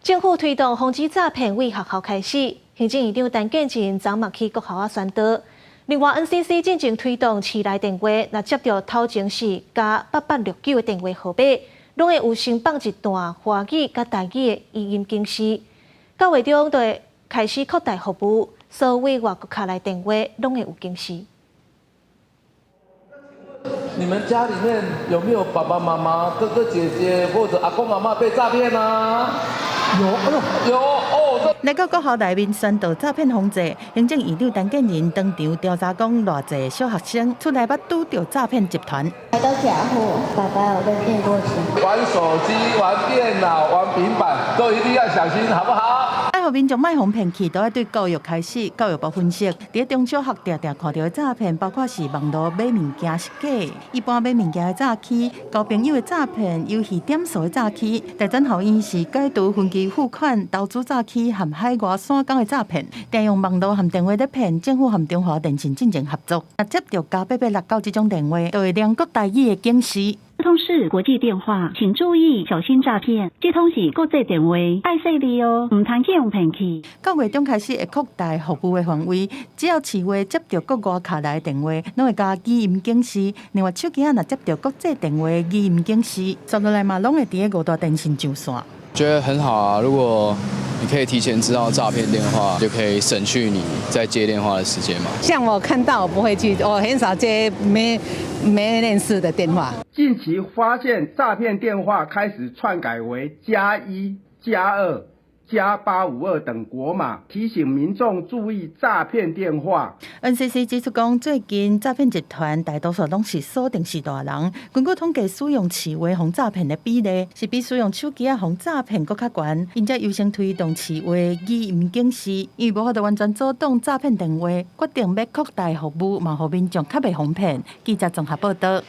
政府推動防止詐騙，對學校開始，行政院長陳建仁昨嘛去國校仔宣導。另外，NCC 進前推動市內電話，若接著頭前是+8869的電話號碼，攏會有先放一段華語佮台語的語音警示。九月中就會開始擴大服務，所有外國敲來電話攏會有警示。你們家裡面有沒有爸爸媽媽、哥哥姐姐或者阿公阿嬤被詐騙啊？有，哎呦，有哦。來到國校內面宣導詐騙防制，行政院長陳建仁當場調查講，偌濟小學生厝內捌拄著詐騙集團。都假貨，爸爸有被騙過錢。玩手機、玩電腦、玩平板，都一定要小心，好不好？愛予民眾莫予騙去，都愛對教育開始。教育部分析，佇中小學定定看著的詐騙，包括是網路買物件是假，一般買物件的詐欺，交朋友的詐騙，遊戲點數的詐欺。大專校院是解除分期付款、投資詐欺和海外散工的詐騙，定用網路和電話咧騙。政府和中華電信進行合作，若接著+886九這種電話，就會亮國台語的警示。這通是國際電話，請注意小心詐騙。這通是國際電話，愛細膩哦，毋通去予騙去。九月中開始會擴大服務的範圍，只要市話接著國外敲來的電話，攏會加語音警示。另外，手機仔若接著國際電話語音警示，紲落來嘛攏會佇咧五大電信上線。覺得很好啊！如果你可以提前知道詐騙電話，就可以省去你在接電話的時間嘛。像我看到我不會去，我很少接沒認識的電話。近期發現詐騙電話開始篡改為+1、+2、+852等國碼，提醒民眾注意詐騙電話。 NCC 指出講，最近詐騙集團大多數攏是鎖定是大人。根據統計，使用市話予詐騙的比例是比使用手機仔予詐騙閣較懸。𪜶才優先推動市話語音警示，因為無法度完全阻擋詐騙電話，決定欲擴大服務，嘛予民眾較袂予騙。記者綜合報導。